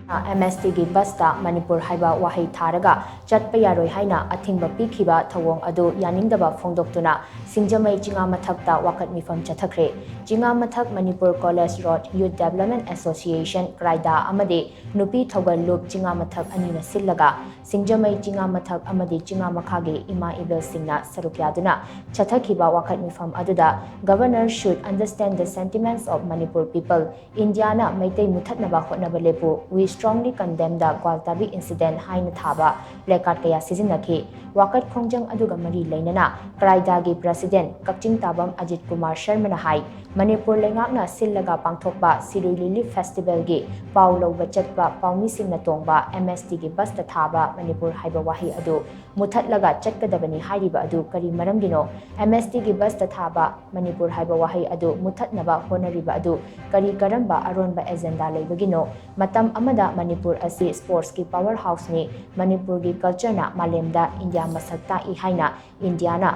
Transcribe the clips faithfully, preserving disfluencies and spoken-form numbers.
M ꯑꯦꯁ ꯇꯤꯒꯤ ꯕꯁꯇ ꯃꯅꯤꯄꯨꯔ ꯍꯥꯏꯕ ꯋꯥꯍꯩ ꯊꯥꯔꯒ ꯆꯠꯄ ꯌꯥꯔꯣꯏ ꯍꯥꯏꯅ ꯑꯊꯤꯡꯕ ꯄꯤꯈꯤꯕ ꯊꯧꯑꯣꯡ ꯑꯗꯨ ꯌꯥꯅꯤꯡꯗꯕ ꯐꯣꯡꯗꯣꯛꯇꯨꯅ ꯁꯤꯡꯖꯃꯩ ꯆꯤꯉꯥ ꯃꯊꯛꯇ ꯋꯥꯀꯠ ꯃꯤꯐꯝ ꯆꯠꯊꯈ꯭ꯔꯦ꯫ ꯆꯤꯉꯥ ꯃꯊꯛ ꯃꯅꯤꯄꯨꯔ ꯀꯣꯂꯦꯖ ꯔꯣꯗ ꯌꯨꯠ ꯗꯦꯕꯂꯞꯃꯦꯟ ꯑꯦꯁꯣꯁꯤꯌꯦꯁꯟ, ꯀ꯭ꯔꯥꯏꯗꯥ, ꯑꯃꯗꯤ ꯅꯨꯄꯤ ꯊꯧꯒꯜ ꯂꯨꯞ ꯆꯤꯉꯥ ꯃꯊꯛ ꯑꯅꯤꯅ ꯁꯤꯜꯂꯒ ꯁꯤꯡꯖꯃꯩ ꯆꯤꯉꯥ ꯃꯊꯛ ꯑꯃꯗꯤ ꯆꯤꯉꯥ ꯃꯈꯥꯒꯤ ꯏꯃꯥ ꯏꯕꯦꯜꯁꯤꯡꯅ ꯁꯔꯨꯛ ꯌꯥꯗꯨꯅ ꯆꯠꯊꯈꯤꯕ ꯋꯥꯀꯠ ꯃꯤꯐꯝ ꯑꯗꯨꯗ Governor should understand the sentiments of Manipur people, ꯏꯟꯗꯤꯌꯥꯅ ꯃꯩꯇꯩ ꯃꯨꯊꯠꯅꯕ ꯍꯣꯠꯅꯕ ꯂꯦꯞꯄꯨ, We strongly condemn the ꯒ꯭ꯋꯥꯜꯇꯥꯕꯤ incident ꯍꯥꯏꯅ ꯊꯥꯕ placard ꯀꯌꯥ ꯁꯤꯖꯤꯟꯅꯈꯤ꯫ ꯋꯥꯀꯠ ꯈꯣꯡꯖꯪ ꯑꯗꯨꯒ ꯃꯔꯤ ꯂꯩꯅꯅ ꯀ꯭ꯔꯥꯏꯗꯥꯒꯤ president ꯀꯛꯆꯤꯡ ꯇꯥꯕꯝ ꯑꯖꯤꯠ ꯀꯨꯃꯥꯔ ꯁꯔꯃꯅ ꯍꯥꯏ, ꯃꯅꯤꯄꯨꯔ ꯂꯩꯉꯥꯛꯅ ꯁꯤꯜꯂꯒ ꯄꯥꯡꯊꯣꯛꯄ ꯁꯤꯔꯨꯏ ꯂꯤꯂꯤ festivalꯒꯤ ꯄꯥꯎ ꯂꯧꯕ ꯆꯠꯄ ꯄꯥꯎꯃꯤꯁꯤꯡꯅ ꯇꯣꯡꯕ ꯑꯦꯝ ꯑꯦꯁ ꯇꯤꯒꯤ ꯕꯁꯇ ꯊꯥꯕ ꯃꯅꯤꯄꯨꯔ ꯍꯥꯏꯕ ꯋꯥꯍꯩ ꯑꯗꯨ ꯃꯨꯊꯠꯂꯒ ꯆꯠꯀꯗꯕꯅꯤ ꯍꯥꯏꯔꯤꯕ ꯑꯗꯨ ꯀꯔꯤ ꯃꯔꯝꯒꯤꯅꯣ? ꯑꯦꯝ ꯑꯦꯁ ꯇꯤꯒꯤ ꯕꯁꯇ ꯊꯥꯕ ꯃꯅꯤꯄꯨꯔ ꯍꯥꯏꯕ ꯋꯥꯍꯩ ꯑꯗꯨ ꯃꯨꯊꯠꯅꯕ ꯍꯣꯠꯅꯔꯤꯕ ꯑꯗꯨ ꯀꯔꯤ ꯀꯔꯝꯕ ꯑꯔꯣꯟꯕ agenda ꯂꯩꯕꯒꯤꯅꯣ? ꯃꯇꯝ ꯑꯃꯗ ꯃꯅꯤꯄꯨꯔ ꯑꯁꯤ sportsꯀꯤ power houseꯅꯤ, ꯃꯅꯤꯄꯨꯔꯒꯤ cultureꯅ ꯃꯥꯂꯦꯝꯗ ꯏꯟꯗꯤꯌꯥ ꯃꯁꯛ ꯇꯥꯛꯏ ꯍꯥꯏꯅ ꯏꯟꯗꯤꯌꯥꯅ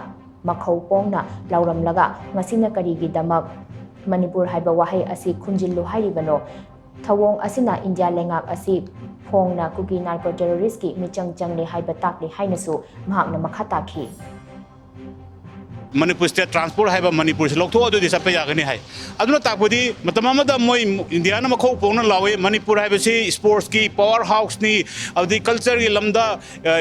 ꯃꯈꯧ ꯄꯣꯡꯅ ꯂꯥꯎꯔꯝꯂꯒ ꯉꯁꯤꯅ ꯀꯔꯤꯒꯤꯗꯃꯛ ꯃꯅꯤꯄꯨꯔ ꯍꯥꯏꯕ ꯋꯥꯍꯩ ꯑꯁꯤ ꯈꯨꯝꯖꯤꯜꯂꯨ ꯍꯥꯏꯔꯤꯕꯅꯣ? ꯊꯧꯑꯣꯡ ꯑꯁꯤꯅ ꯏꯟꯗꯤꯌꯥ ꯂꯩꯉꯥꯛ ꯑꯁꯤ ꯐꯣꯡꯅ ꯀꯨꯀꯤ narco terroristꯀꯤ ꯃꯤꯆꯪ ꯆꯪꯂꯦ ꯍꯥꯏꯕ ꯇꯥꯛꯂꯤ ꯍꯥꯏꯅꯁꯨ ꯃꯍꯥꯛꯅ ꯃꯈꯥ ꯇꯥꯈꯤ꯫ ꯃꯅꯤꯄꯨꯔ state transport ꯍꯥꯏꯕ ꯃꯅꯤꯄꯨꯔꯁꯤ ꯂꯧꯊꯣꯛꯑꯣ, ꯑꯗꯨꯗꯤ ꯆꯠꯄ ꯌꯥꯒꯅꯤ ꯍꯥꯏ꯫ ꯑꯗꯨꯅ ꯇꯥꯛꯄꯗꯤ ꯃꯇꯝ ꯑꯃꯗ ꯃꯣꯏ ꯏꯟꯗꯤꯌꯥꯅ ꯃꯈꯧ ꯄꯣꯡꯅ ꯂꯥꯎꯏ, ꯃꯅꯤꯄꯨꯔ ꯍꯥꯏꯕꯁꯤ sportsꯀꯤ power houseꯅꯤ, ꯑꯗꯨꯗꯒꯤ cultureꯒꯤ ꯂꯝꯗ, ꯑ,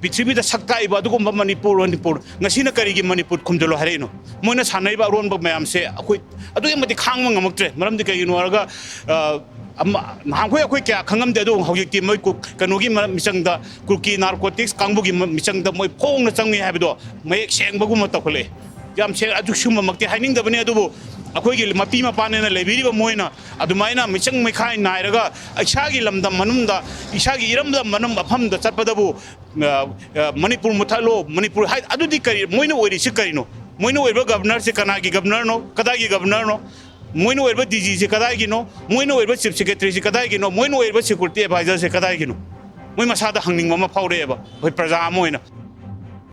ꯄ꯭ꯔꯤꯊꯤꯕꯤꯗ ꯁꯛ ꯇꯥꯛꯏꯕ ꯑꯗꯨꯒꯨꯝꯕ ꯃꯅꯤꯄꯨꯔ, ꯃꯅꯤꯄꯨꯔ꯫ ꯉꯁꯤꯅ ꯀꯔꯤꯒꯤ ꯃꯅꯤꯄꯨꯔ ꯈꯨꯝꯖꯤꯜꯂꯣ ꯍꯥꯏꯔꯛꯏꯅꯣ? ꯃꯣꯏꯅ ꯁꯥꯟꯅꯔꯤꯕ ꯑꯔꯣꯟꯕ ꯃꯌꯥꯝꯁꯦ ꯑꯩꯈꯣꯏ ꯑꯗꯨꯛꯀꯤ ꯃꯇꯤꯛ ꯈꯥꯡꯕ ꯉꯝꯃꯛꯇ꯭ꯔꯦ꯫ ꯃꯔꯝꯗꯤ ꯀꯩꯒꯤꯅꯣ ꯍꯥꯏꯔꯒ, ꯑ, ꯑꯃ, ꯅꯍꯥꯟꯈꯣꯏ ꯑꯩꯈꯣꯏ ꯀꯌꯥ ꯈꯪꯉꯝꯗꯦ, ꯑꯗꯨꯕꯨ ꯍꯧꯖꯤꯛꯇꯤ ꯃꯣꯏ ꯀꯨ-, ꯀꯩꯅꯣꯒꯤ ꯃꯔꯝ-, ꯃꯤꯆꯪꯗ, ꯀꯨꯀꯤ narcotics ꯀꯥꯡꯕꯨꯒꯤ ꯃ-, ꯃꯤꯆꯪꯗ ꯃꯣꯏ ꯐꯣꯡꯅ ꯆꯪꯉꯤ ꯍꯥꯏꯕꯗꯣ ꯃꯌꯦꯛ ꯁꯦꯡꯕꯒꯨꯝꯕ ꯇꯧꯈꯠꯂꯛꯑꯦ꯫ ꯌꯥꯝ ꯁꯦꯡ-, ꯑꯗꯨ ꯁꯤꯒꯨꯝꯕꯃꯛꯇꯤ ꯍꯥꯏꯅꯤꯡꯗꯕꯅꯤ, ꯑꯗꯨꯕꯨ ꯑꯩꯈꯣꯏꯒꯤ ꯃꯄꯤ ꯃꯄꯥꯅꯦꯅ ꯂꯩꯕꯤꯔꯤꯕ ꯃꯣꯏꯅ ꯑꯗꯨꯃꯥꯏꯅ ꯃꯤꯆꯪ ꯃꯤꯈꯥꯏ ꯅꯥꯏꯔꯒ ꯏꯁꯥꯒꯤ ꯂꯝꯗꯝ ꯃꯅꯨꯡꯗ, ꯏꯁꯥꯒꯤ ꯏꯔꯝꯗꯝ ꯃꯅꯨꯡ ꯃꯐꯝꯗ ꯆꯠꯄꯗꯕꯨ, ꯑ, ꯑ, ꯃꯅꯤꯄꯨꯔ ꯃꯨꯊꯠꯂꯣ, ꯃꯅꯤꯄꯨꯔ ꯍꯥꯏ-, ꯑꯗꯨꯗꯤ ꯀꯔꯤ? ꯃꯣꯏꯅ ꯑꯣꯏꯔꯤꯁꯤ ꯀꯔꯤꯅꯣ? ꯃꯣꯏꯅ ꯑꯣꯏꯔꯤꯕ governorꯁꯤ ꯀꯅꯥꯒꯤ governorꯅꯣ? ꯀꯗꯥꯏꯒꯤ governorꯅꯣ? ꯃꯣꯏꯅ ꯑꯣꯏꯔꯤꯕ DGꯁꯤ ꯀꯗꯥꯏꯒꯤꯅꯣ? ꯃꯣꯏꯅ ꯑꯣꯏꯔꯤꯕ chief secretaryꯁꯤ ꯀꯗꯥꯏꯒꯤꯅꯣ? ꯃꯣꯏꯅ ꯑꯣꯏꯔꯤꯕ security advisorꯁꯤ ꯀꯗꯥꯏꯒꯤꯅꯣ? ꯃꯣꯏ ꯃꯁꯥꯗ ꯍꯪꯅꯤꯡꯕ ꯑꯃ ꯐꯥꯎꯔꯛꯑꯦꯕ, ꯑꯩꯈꯣꯏ ꯄ꯭ꯔꯖꯥ ꯑꯃ ꯑꯣꯏꯅ꯫